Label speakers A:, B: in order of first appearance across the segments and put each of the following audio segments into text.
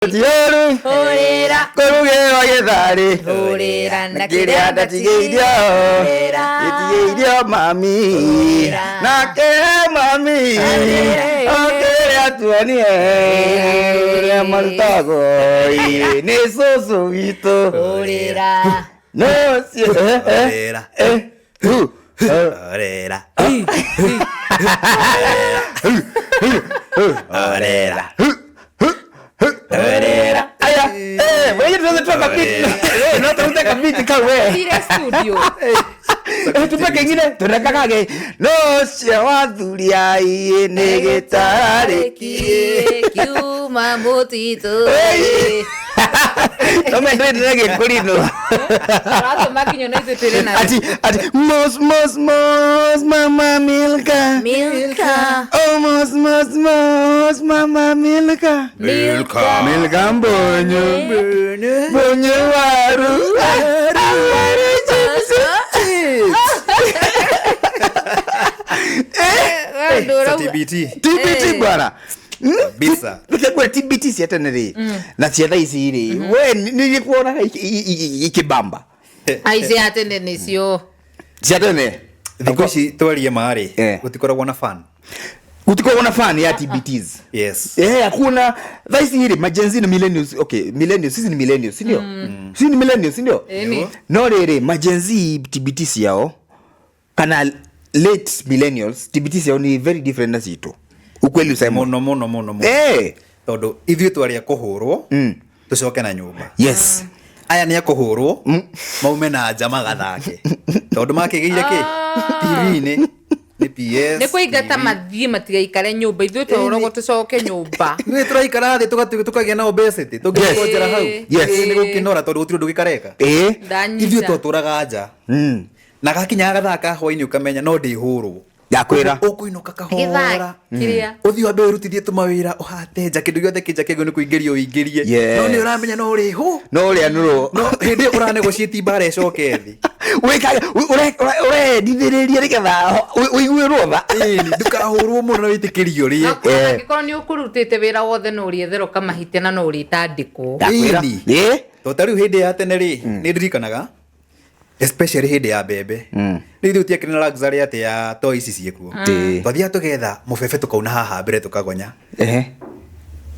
A: Tiũru
B: Hũrĩra.
A: Kũrugĩrwo gĩtharĩ.
B: Hũrĩra na
A: Na kĩrĩa ndatigĩirio.
B: Hũrĩra.
A: Gĩtigĩirio mami.
B: Hũrĩra.
A: Nake mami.
B: Hũrĩra.
A: Okĩrĩa tuonie ũrĩa marutagwo ĩ, nĩ cũcũ witũ.
B: Hũrĩra.
A: No cio eh, eh,
C: Hũrĩra.
A: eh, hu, eh,
C: Orera. Orera.
A: Hũrĩra. Aya, eh, wewe tuanze tu kabiti. Eh, no turute kabiti kau we.
B: Thire studio.
A: Eh, tupe kengine tuneka kage no cio wathuri ai nĩ gĩtarĩki.
B: Kiuma mũtitũ.
A: Ei. No mendete gĩkũrinũ.
B: Ũratũma nginya na ithuĩ twĩre na
A: Ati ati mos mos mos mama Milka.
B: Milka.
A: Oh mos mos mos mama Milka.
B: Milka.
A: Milka mbonyo. Mbonyo waru. Waru waru chips.
B: Wewe ndio
C: Sa
B: ũrauga.
C: TBT.
A: TBT bwana.
C: Kabisa.
A: Reke TBT cia tene rĩ na cia thaa ici rĩ we nĩ kuonaga ikĩbamba
B: Ai cia tene nĩcio.
A: cia tene.
C: Thikũ ici twarie marĩ
A: Eh.
C: gũtikoragwo na fan.
A: Gũtikoragwo na fan ya TBTs.
C: Yes.
A: Eh, hakuna thaa ici rĩ ma Gen Z na millennials, okay, millennials, sisi ni millennials, si ndio? Sisi ni millennials, si ndio?
B: Ĩni.
A: No rĩrĩ ma Gen Z TBT ciao kana late millennials TBT ciao ni very different na citũ, ukweli usema.
C: Mũno mũno mũno mũno.
A: Eh.
C: Tondũ ithuĩ twarĩ a kũhũrwo tũcoke na nyũmba.
A: Yes.
C: Aya nĩ akũhũrwo maume na nja magathake tondũ makĩgĩire kĩ TV-inĩ nĩ PS.
B: Nĩ kũingata
C: TV.
B: mathiĩ matigaikare nyũmba, ithuĩ twaroragwo tũcoke nyũmba.
C: Ithuĩ tũraikara thĩ tũkagĩa na obesity tũngĩkonjera hau.
A: Yes.
C: Ĩĩ, nĩ gũkĩnora tondũ gũtirĩ ũndũ gĩkareka.
A: Eh.
B: Ndanyita.
C: Ithuĩ twatũraga nja na gakinyaga gathaa ka hwainĩ ũkamenya no ndĩhũrwo.
A: Ndakwĩra.
C: Ũkũinũka
B: Gĩthaa
C: kahora
B: kĩrĩa.
C: ũthiĩ wambe wĩrutithie tũmawĩra ũhate nja kĩndũ gĩothe kĩ nja kĩagĩrĩirwo nĩ kũingĩrio ũingĩrie.
A: Yes.
C: No nĩ ũramenya no ũrĩhũ
A: No ũrĩa nũrũ.
C: no hĩndĩ ĩyo ũranegotiate mbara ĩcoke thĩ.
A: Ũrendithĩrĩria nĩgetha ũiguĩrwo tha.
C: Ĩni, ndũkahũrwo mũno na wĩtĩkĩrio
B: Na
C: rĩe.
B: korwo
A: Eh.
B: angĩkorwo nĩ ũkũrutĩte wĩra wothe no ũrĩetherwo kamahĩtia na no ũrĩtandĩkwo.
A: Ndakwĩra.
C: Ĩni.
A: Ĩ.
C: To ta rĩu hĩndĩ ya tene rĩ nĩ ndirikanaga especially hĩndĩ ya mbembe rĩu ithuĩ tũtiakĩrĩ na luxury atĩ ya toy ici ciĩkuo.
A: Ĩĩ.
C: Twathiaga tũgetha mũbebe tũkauna haha mbere tũkagonya.
A: Ehe.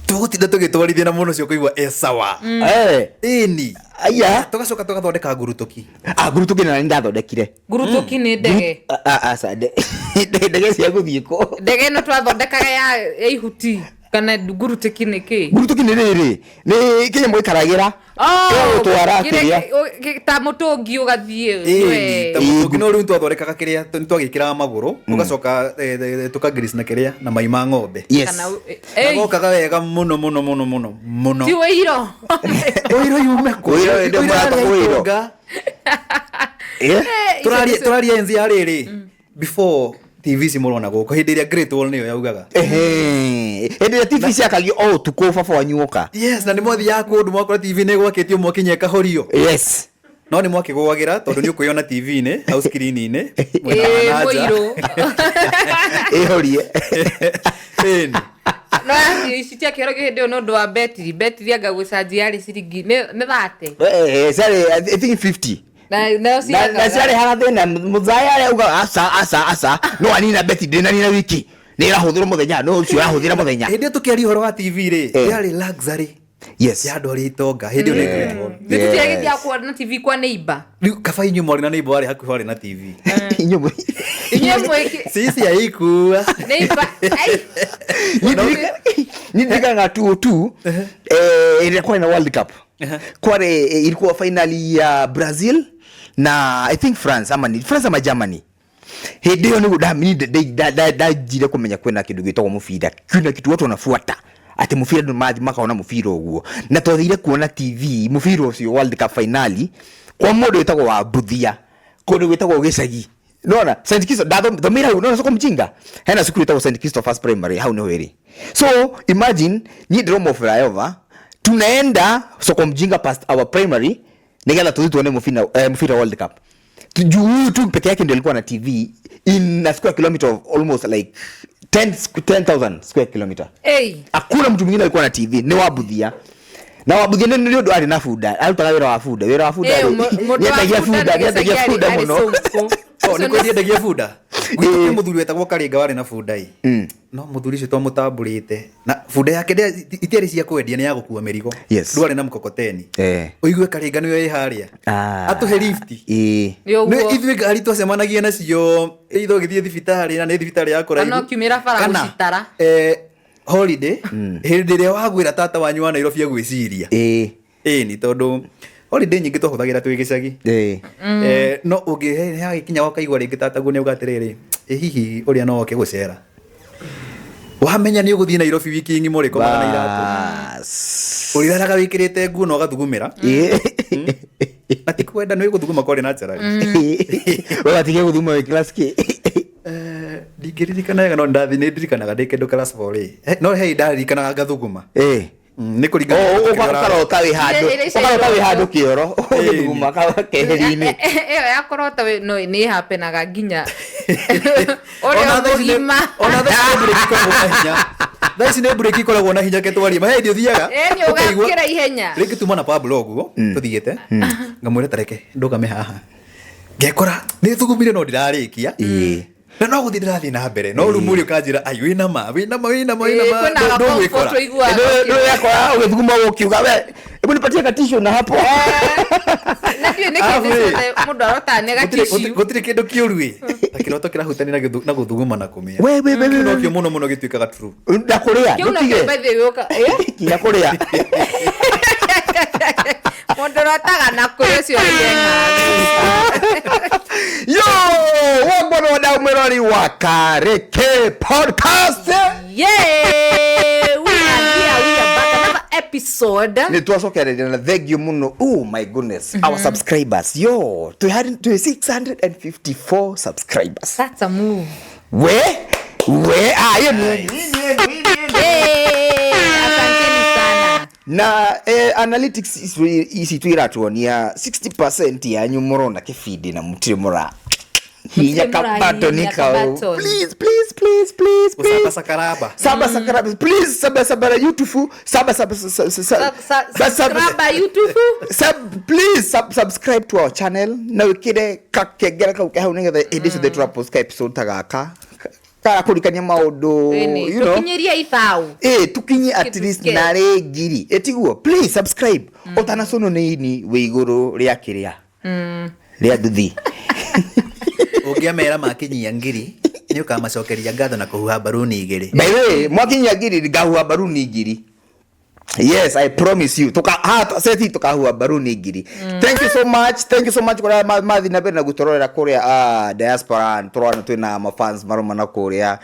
C: Tũgũtinda tũgĩtwarithia na mũndũ ũcio kũigua e sawa.
A: Eh.
C: Ĩni.
A: Aya.
C: Tũgacoka tũgathondeka ngurutũki.
A: Ah, ngurutũki na nĩ ndathondekire.
B: Ngurutũki nĩ ndege.
A: Ah, ah, aca ndege cia gũthiĩ kũ.
B: Ndege ĩno twathondekaga ya ihuti kana ngurutũki nĩ kĩ?
A: Ngurutũki nĩ rĩrĩ nĩ kĩnyamũ gĩkaragĩra gĩgagũtwara kĩrĩa.
B: Ta mũtũngi ũgathiĩ.
C: Ĩni,
B: we.
C: ta mũtũngi no rĩu twathondekaga kĩrĩa nĩ twagĩkĩraga magũrũ tũgacoka tũkangirici na kĩrĩa na mai ma ng'ombe.
A: Yes.
B: Kana
C: Na
B: Ei,
C: gokaga wega mũno mũno mũno mũno mũno.
B: ti ũiro.
C: Ũiro yume kũ?
A: Ũiro hĩndĩ
C: Ũiro
A: mũrata
C: yarĩ
A: ũiro.
C: itonga.
A: Eh.
C: Tũraria enzi ya rĩrĩ before TV ici mũrona gũkũ hĩndĩ ĩrĩa Great Wall nĩyo yaugaga.
A: Ehe. Hĩndĩ ĩrĩa TV ciakagio o ũtukũ baba wanyu oka.
C: Yes, na nĩ mwathiaga kũndũ mwakora TV nĩ gwakĩtio mwakinya ĩkahorio.
A: Yes.
C: No nĩ mwakĩgũagĩra tondũ nĩ ũkwĩona TV-inĩ hau screen-inĩ mwena
B: Ĩĩ,
C: wa na nja.
B: mũirũ.
A: Ĩhorie.
C: Ĩni.
B: No yaci ici cia kĩhoro hĩndĩ ĩyo nĩ ũndũ wa betiri, betiri anga gũcanji yarĩ ciringi nĩ 30.
A: Eh, ciarĩ I think 50.
B: Na nayo
A: na na
B: ciagaga.
A: ciarehaga thĩna mũthaya arĩa ugaga aca aca aca no anina beti ndĩnanina wiki nĩ ĩrahũthĩrwo mũthenya no ũcio ũrahũthĩra mũthenya.
C: Hĩndĩ ĩyo tũkĩaria ũhoro wa TV rĩ
A: Eh.
C: yarĩ luxury
A: Yes.
C: ya andũ arĩa itonga hĩndĩ ĩyo nĩ Great Wall.
B: Nĩ tũtiagĩthiaga kuona TV kwa neighbor.
C: Rĩu kaba inyuĩ mwarĩ na neighbor warĩ hakuhĩ warĩ na TV.
A: Inyuĩ mwĩ-
B: Inyuĩ mwĩki
C: Sisi haikuwa.
B: neighbor. Ai.
A: Niĩ ndirikanaga 202 eh, ĩrĩa kwarĩ na World Cup kwarĩ eh, ilikuwa finali ya Brazil na I think France ama ni France ama Germany. Hĩndĩ ĩyo nĩguo ndanjire kũmenya kwĩna kĩndũ gĩtagwo mũbira, kwĩna kitu watu wanafuata atĩ mũbira andũ mathi makaona mũbira ũguo, na twathire kuona TV mũbira ũcio World Cup finali kwa mũndũ wĩtagwo wa Mbuthia kũndũ gwĩtagwo gĩcagi nona St. Christopher ndathomera hau nona soko mjinga hena cukuru ĩtagwo St. Christopher's Primary hau nĩho ĩrĩ. So imagine niĩ ndĩroma flyover tunaenda soko mjinga past our primary nĩgetha tũthiĩ tuone mũbira, eh, mũbira World Cup. Juu huyu tu peke yake ndio alikuwa na TV in a square kilometer of almost like 10,000 square kilometer.
B: Ei.
A: Hakuna mtu mwingine alikuwa na TV ni wabuthia. Na Wambuthia nĩ ũndũ arĩ na bunda, arutaga wĩra wa bunda, wĩra wa bunda.
B: Eh,
A: Rĩ,
B: mũndũ wa
A: nĩendagia
B: bunda
A: bunda, nĩendagia
B: gĩcagi
A: bunda
B: arĩ
A: mũno.
B: cũkũ.
C: Oh, nĩ
B: Ũcio
C: kwendia endagia bunda. Gwitũ kwĩ mũthuri wetagwo Karinga warĩ na bunda ĩ. No mũthuri ũcio twamũtambũrĩte na bunda yake itiarĩ cia kwendia, nĩ ya gũkua mĩrigo.
A: Yes.
C: Ndwarĩ na mkokoteni.
A: Eh.
C: Ũigue Karinga nĩwe ĩ harĩa.
A: Ah.
C: Atũhe lift.
A: Ĩĩ.
B: Nĩ ũguo.
C: Nĩ ithuĩ ngari twacemanagia nacio itho ũgĩthiĩ thibitarĩ na nĩ thibitarĩ ya kũraihu.
B: Kana ũkiumĩra bara
C: Kana,
B: gũcitara.
C: Holiday hĩndĩ ĩrĩa wagwĩra tata wanyu wa Nairobi agwĩciria.
A: Ĩĩ.
C: Ĩni tondũ holiday nyingĩ twahũthagĩra twĩ gĩcagi.
A: Ĩĩ.
C: No ũngĩ hagĩkinya ũkaigua rĩngĩ tataguo nĩ auga atĩrĩrĩ, ĩ hihi ũrĩa no oke gũcera, wamenya nĩ ũgũthiĩ Nairobi wiki ng'ima ũrĩkomaga na iratũ.
A: Bas.
C: Ũrĩraraga wĩkĩrĩte nguo na ũgathugumĩra.
A: Ĩĩ.
C: Na ti kwenda, nĩ gũthuguma kwarĩ naturally.
A: Ũgatige gũthuma wĩ class K.
C: Ndingĩririkana wega, no ndathi nĩ ndirikanaga ndĩ kĩndũ class 4 rĩ. No he ndaririkanaga ngathuguma.
A: Ĩĩ.
C: Nĩ kũringana na kĩrĩa
A: Ũkarota wĩ handũ,
B: Ĩrĩa ica
A: ũkarota wĩ
B: iroto.
A: handũ kĩoro ũgĩthuguma keheri-inĩ.
B: Ĩyo ya kũrota no nĩ hapenaga nginya ũrĩa
C: Ona thaa ici
B: mũgima.
C: Ona thaa ici nĩ breki ikoragwo na hinya, thaa ici nĩ breki ikoragwo na hinya ketwarie ma hĩndĩ ũthiaga
B: Ĩ, nĩ
C: ũkaigua-
B: ũgakĩra ihenya.
C: Rĩngĩ tuma na Pablo ũguo tũthiĩte, ngamwĩra tareke ndũgame haha, ngekora nĩ thugumire no ndirarĩkia.
A: Ĩĩ.
C: Na no gũthiĩ ndĩrathiĩ na mbere, no rĩu mũrĩ ũkanjĩra ai wĩna ma wĩna ma wĩna ma wĩna
B: Ĩ,
C: ma
B: kwĩna ga
C: ndũgwĩkora.
B: comfort ũiguaga.
A: Nĩwekora ũgĩthuguma ũkiuga, "We, hebu nipatie katisho na hapo."
B: Na ndiũĩ nĩkĩ
C: Arabu
B: thĩ
C: rĩ,
B: ciothe mũndũ arotaga nĩ gatissue.
C: Gũtirĩ kĩndũ kĩũru ĩ ta kĩroto kĩrahutania na gũthuguma na kũmĩa.
A: We, we, we, we,
C: Kĩu
A: we.
C: nokĩo mũno mũno gĩtuĩkaga true.
A: Na kũrĩa.
B: Kĩu nakĩo
A: ndũtige.
B: by the way ũka ĩ?
A: Nginya kũrĩa.
B: Mũndũ ũrotaga na kũrĩa ũcio arĩe ng'ang'u.
A: Yo, wagwan wadau mwĩrori wa Karĩkĩ Podcast.
B: Yeah, we are here, we are back. Another episode.
A: Nĩ twacokereria na thank you mũno. Oh my goodness, our subscribers, yo, twĩ 654 subscribers.
B: That's a move.
A: We we, ah, hiyo ni
B: Hey, asanteni sana.
A: Na analytics ici twiratuonia 60% yanyu mũrona kĩbindi na mũtirĩ mũra hinya
B: Mũtirĩ
A: kabatoni
B: mũrahihinya
A: kau.
B: kabutton.
A: Please, please, please, please,
C: Gũcaba
A: please.
C: sakaraba.
A: Saba sakara, please, saba sabara YouTube, saba saba
B: Subscribe YouTube.
A: Sub, please subscribe to our channel na wikire kakengere kau ke hau nigetha hĩndĩ ciothe tũrapost ka episode ta gaka karakũrikania maũndũ
B: Ĩni,
A: you know.
B: tũkinyĩrie ithaũ.
A: Ĩ, tukinye at
B: Kĩndũ
A: least
B: kĩega.
A: narĩ 1000 ĩtiguo. Please subscribe ũtanacũnwo nĩ ini wĩ igũrũ rĩa kĩrĩa rĩa nduthi.
C: Ũngĩamera makinyia 1000 nĩ ũkamacokeria ngatho na kũhuha mbaruni 2.
A: By the way, mwakinyia 1000 ngahuha mbaruni 1000. Yes, I promise you, tuka ha seti tukahuha mbaruni 1000. Thank you so much, thank you so much kuria mathi na mbere na gutororera kuria diaspora. Turona twina mafans maroma na kuria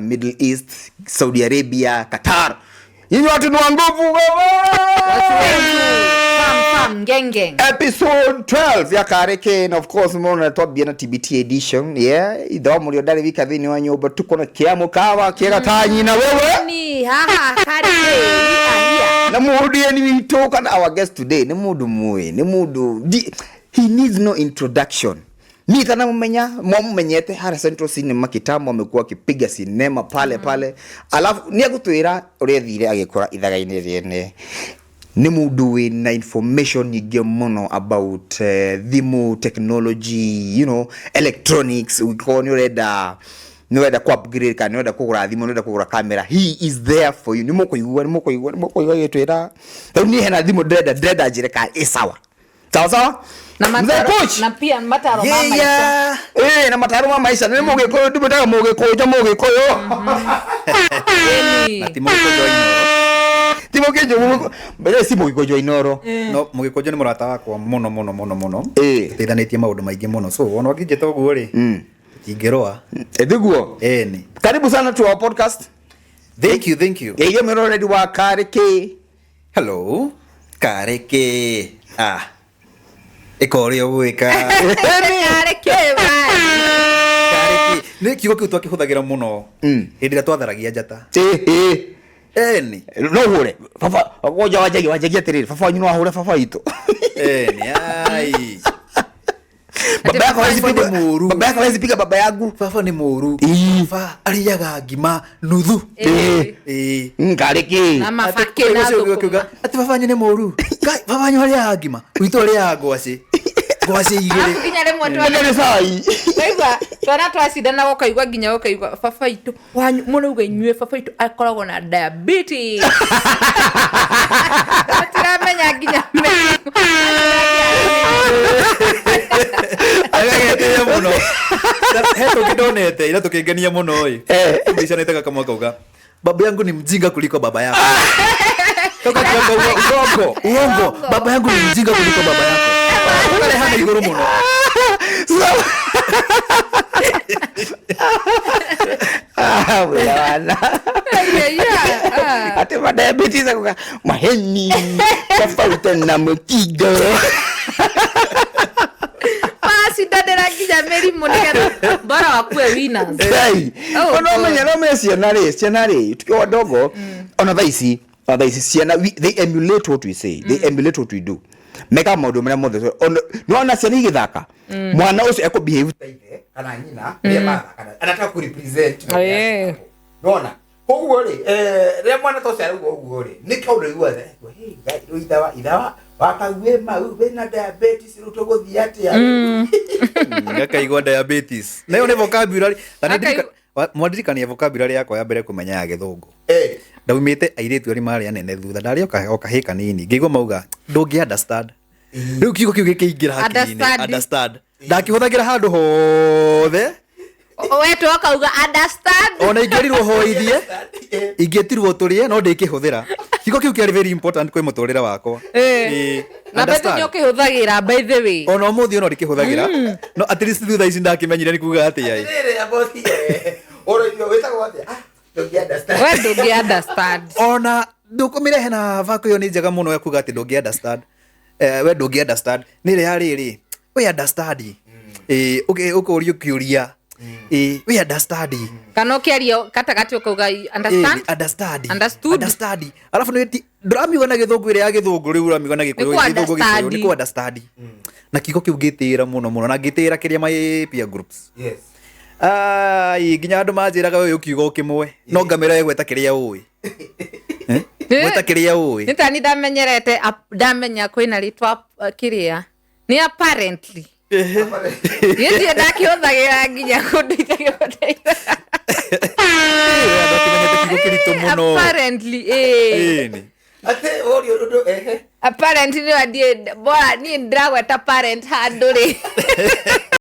A: Middle East, Saudi Arabia, Qatar. Nyinyi watu ni wa nguvu
B: Watu
A: wewe.
B: wetu. Fam, fam, geng, geng.
A: Episode 12 ya Karĩkĩ, and of course mona twambia na TBT edition. Yeah, ithe wa mũrĩo ndarĩ wika thĩinĩ wa nyũmba, tuko na kĩamũ kawa kĩega ta nyina wewe.
B: Ni, haha, Karĩkĩ, we are here.
A: Na mũhundieni witũ kana our guest today nĩ mũndũ mũĩ, nĩ mũndũ he needs no introduction. Ni tanamumenya, mwamumenyete harĩa Central Cinema kitambo, amekuwa akipiga sinema pale pale, alafu nĩ egũtwĩra ũrĩa ethire agĩkora ithaga-inĩ rĩene. Nĩ mũndũ wĩna information nyingĩ mũno about thimũ technology, electronics. Ũngĩkorwo nĩ ũrenda ku upgrade kana nĩ ũrenda kũgũra thimũ, nĩ ũrenda kũgũra kamera, he is there for you. Nĩ mũkũigua agĩtwĩra rĩu niĩ hena thimũ ndĩrenda njĩre kana ĩ sawa sawa sawa.
B: Na
A: Mzee
B: mataro,
A: coach.
B: na pia mataro ma maisha.
C: Yeah.
A: Na mataro ma maisha nĩ mũgĩkũyũ, ndĩmwĩtaga mũgĩkũyũ mũgĩkũyũ.
B: Ĩni.
C: Na ti mũgĩkũnjũ wa Inooro.
A: Ti mũgĩkũyũ mbere, si mũgĩkũyũ wa Inooro.
C: No mũgĩkũnjũ nĩ mũrata wakwa mũno mũno mũno mũno. Tũteithanĩtie maũndũ maingĩ mũno, so ona ũngĩnjĩta ũguo rĩ, tũtingĩrũa.
A: Ĩthiguo.
C: Ĩni.
A: Karibu sana to our podcast.
C: Thank you, thank you.
A: Geithia mwĩroreri wa Karĩkĩ.
C: Hello, Karĩkĩ. Ah, ĩka ũrĩa ũgwĩka.
B: Karĩkĩ, bye.
C: Karĩkĩ nĩ kiugo kĩu twakĩhũthagĩra mũno hĩndĩ ĩrĩa twatharagia njata.
A: Ĩ.
C: Ĩni.
A: No hũre baba ngoja wanjagia atĩrĩrĩ, baba wanyu no ahũre baba witũ.
C: Ĩni ai.
A: Baba yako hawezi
C: Baba
A: piga,
C: ni mũũru.
A: baba yako hawezi piga baba yangu.
C: Baba nĩ mũũru.
A: Ii.
C: Baba arĩaga ngima nuthu.
B: Ĩĩ.
C: Ĩĩ.
A: Ngarĩki.
B: Na mabakĩ na thũkũma.
C: Atĩ baba wanyu nĩ mũũru. Kai, baba wanyu arĩaga ngima witũ arĩaga ngwacĩ, ngwacĩ igĩrĩ.
B: Arabu nginya rĩmwe twana
A: Nĩ cai.
B: Waigua twana twacindana, ũkaigua nginya ũkaigua baba itũ wanyu mũrauga inyuĩ baba itũ akoragwo na diabetes. Tũtiramenya nginya mĩrimũ.
C: Agagĩtĩĩa mũno. He tũngĩ ndonete ira tũkĩngenia mũno ĩ. Mbicanĩte gakamwe kauga, "Baba yangu ni mjinga kuliko baba yako." Kauga uongo, uongo, "Baba yangu ni mjinga kuliko baba yako." Karehana igũrũ mũno.
A: Ah, wĩra.
B: Yeah, ah.
A: Ati ma diabetes akuga maheni tofauti na mtigo.
B: Macindanĩra nginya mĩrimũ nĩgetha bora wakue winners.
A: Hey,
B: Oh,
A: ona
B: God.
A: menya no menya ciana rĩ, ciana rĩ tukiwa wadogo, ona thaa ici, ona thaa ici ciana they emulate what we say, they emulate what we do. Mekaga maũndũ marĩa mothe. Nĩwona ciana igĩthaka, mwana ũcio ekũ behave ta ithe kana nyina rĩrĩa marathaka, anataka ku represent. Nona koguo rĩ, rĩrĩa mwana ta ũcio arauga ũguo rĩ, nĩ kaũndũ aiguaga, "Hey, Ngai, rĩu ithawa ithawa wakague mau wĩna diabetes, rĩu tũgũthiĩ atĩa?"
C: Gakaigua diabetes nayo nĩ vocabulary na nĩ
B: Akaigua-
C: mwandirikania vocabulary yakwa ya mbere kũmenya ya gĩthũngũ. Ndaumĩte airĩtu arĩa marĩ anene thutha, ndarĩ o kahĩ kanini, ngĩigua mauga, "Ndũngĩ understand." Rĩu kiugo kĩu gĩkĩingĩra hakiri-inĩ.
B: Understand.
C: Understand ndakĩhũthagĩra handũ hothe.
B: Wetwo akauga understand.
C: Ona ingĩerirwo hoithie, ingĩetirwo tũrĩe, no ndĩkĩhũthĩra. Kiugo kĩu kĩarĩ very important kwĩ mũtũrĩre wakwa. Ĩĩ,
B: Na bethe
C: understand.
B: nĩ ũkĩhũthagĩra, by the way.
C: Ona ũmũthĩ ona ndĩkĩhũthagĩra, no at least thutha ici ndakĩmenyire nĩ kuga atĩa ĩ.
A: Atĩrĩrĩ, abothi, ũroirio wĩtagwo atĩa? Ah, ndũngĩ understand.
B: We ndũngĩ understand.
C: Ona ndũkũmĩrehe na vako ĩyo nĩ njega mũno ya kuga atĩ ndũngĩ understand. We ndũngĩ understand nĩ ĩrĩa ya rĩrĩ, we understand. Ĩ, ũkũrio kĩũria, ĩ, we understand.
B: Kana ũkĩaria gatagatĩ ũkauga understand.
C: Ĩ, understand.
B: Understood.
C: Understand. Alafu nĩ ndũramiuga na gĩthũngũ ĩrĩa ya gĩthũngũ, rĩu ũramiuga na gĩkũyũ.
B: Nĩ kũ
C: Gĩthũngũ gĩkũyũ
B: understand.
C: nĩ kũ understand. Na kiugo kĩu ngĩtĩĩra mũno mũno, na ngĩtĩĩra kĩrĩa my peer groups. Ai, nginya andũ manjĩraga ũyũ kiugo kĩmwe no ngamĩra gweta kĩrĩa ũĩ. Eh? Gweta kĩrĩa ũĩ.
B: Nĩ tani ndamenyerete ndamenya kwĩna rĩtwa kĩrĩa nĩ apparently gĩtirĩ ndakĩhũthagĩra nginya kũndũ itakĩbataire.
C: Andũ akĩmenyete kiugo kĩritũ mũno.
B: Apparently, ĩĩ.
C: Ĩni.
A: Atĩ ũrio ũndũ, ehe.
B: Apparently nĩ niĩ bora niĩ ndĩragweta parent handũ rĩ.